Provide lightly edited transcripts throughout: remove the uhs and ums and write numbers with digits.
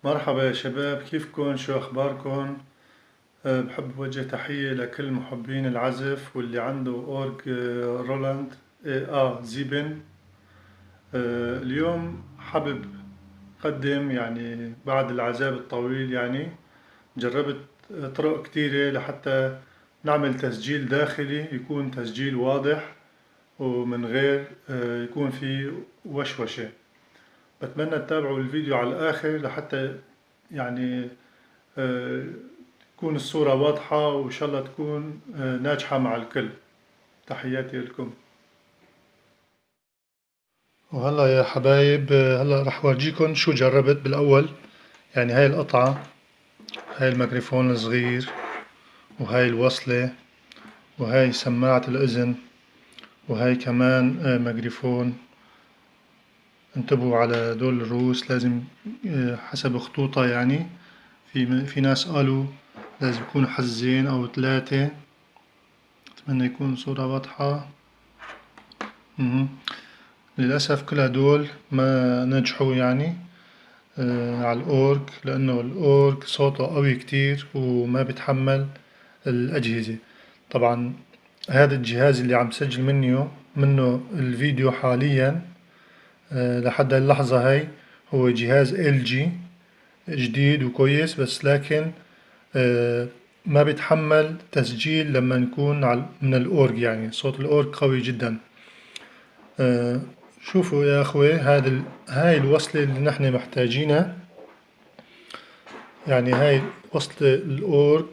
مرحبا يا شباب، كيفكن؟ شو اخباركن؟ بحب وجه تحية لكل محبين العزف واللي عنده اورج رولاند EA 7. اليوم حابب قدم يعني بعد العذاب الطويل، يعني جربت طرق كتيرة لحتى نعمل تسجيل داخلي يكون تسجيل واضح ومن غير يكون في وشوشة. بتمنى تتابعوا الفيديو على الآخر لحتى يعني تكون الصورة واضحة، وإن شاء الله تكون ناجحة مع الكل. تحياتي لكم. وهلا يا حبايب، هلا رح ورجيكم شو جربت بالأول. يعني هاي القطعة، هاي الميكروفون الصغير، وهاي الوصلة، وهاي سماعة الأذن، وهاي كمان ميكروفون. انتبهوا على دول الروس، لازم حسب خطوطها. يعني في ناس قالوا لازم يكونوا حزين أو 3. أتمنى يكون صورة واضحة. للأسف كل هدول ما نجحوا على الأورج، لأنه الأورج صوته قوي كتير وما بيتحمل الأجهزة. طبعا هذا الجهاز اللي عم سجل منه الفيديو حاليا لحد اللحظة هاي هو جهاز ال جي جديد وكويس، بس لكن ما بيتحمل تسجيل لما نكون من الأورج، يعني صوت الأورج قوي جدا. شوفوا يا أخوي، هاي الوصلة اللي نحن محتاجينها، يعني هاي وصلة الأورج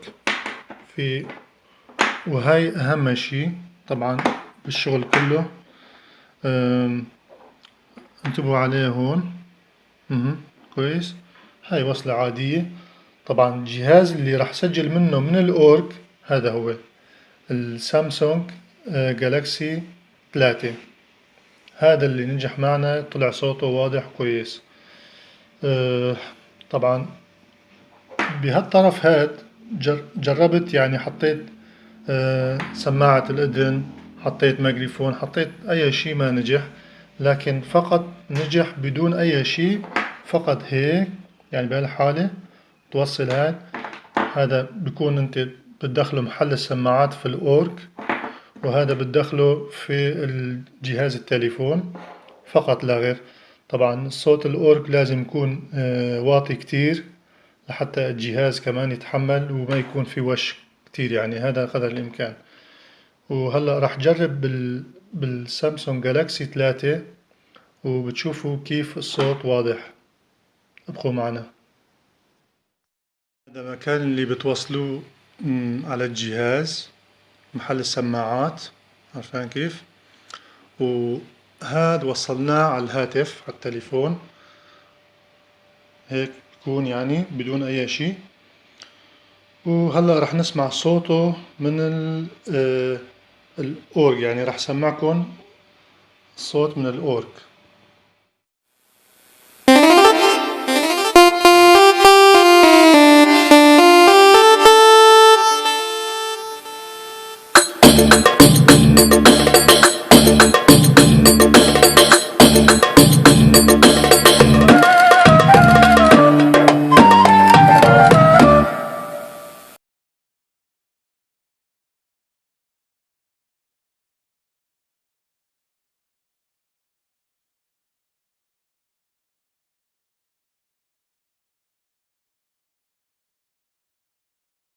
في، وهاي أهم شي طبعا بالشغل كله. انتبهوا عليه هون. كويس. هاي وصلة عادية. طبعا الجهاز اللي راح سجل منه من الأورج هذا هو السامسونج جالاكسي 3، هذا اللي نجح معنا، طلع صوته واضح كويس. طبعا بهالطرف هاد جربت، يعني حطيت سماعة الأذن، حطيت ميكروفون، حطيت أي شيء ما نجح، لكن فقط نجح بدون أي شيء، فقط هيك. يعني بهالحالة توصل هاد، هذا بيكون أنت بتدخله محل السماعات في الأورج، وهذا بتدخله في الجهاز التليفون فقط لا غير. طبعا صوت الأورج لازم يكون واطي كتير لحتى الجهاز كمان يتحمل وما يكون في وش كتير، يعني هذا قدر الإمكان. وهلأ راح جرب بالسامسونج جالاكسي 3 وبتشوفوا كيف الصوت واضح. ابقوا معنا. هذا مكان اللي بتوصلوه على الجهاز محل السماعات، عارفين كيف؟ وهذا وصلناه على الهاتف، على التليفون، هيك بكون يعني بدون أي شيء. وهلأ رح نسمع صوته من الأورج، يعني رح سمعكم الصوت من الأورج.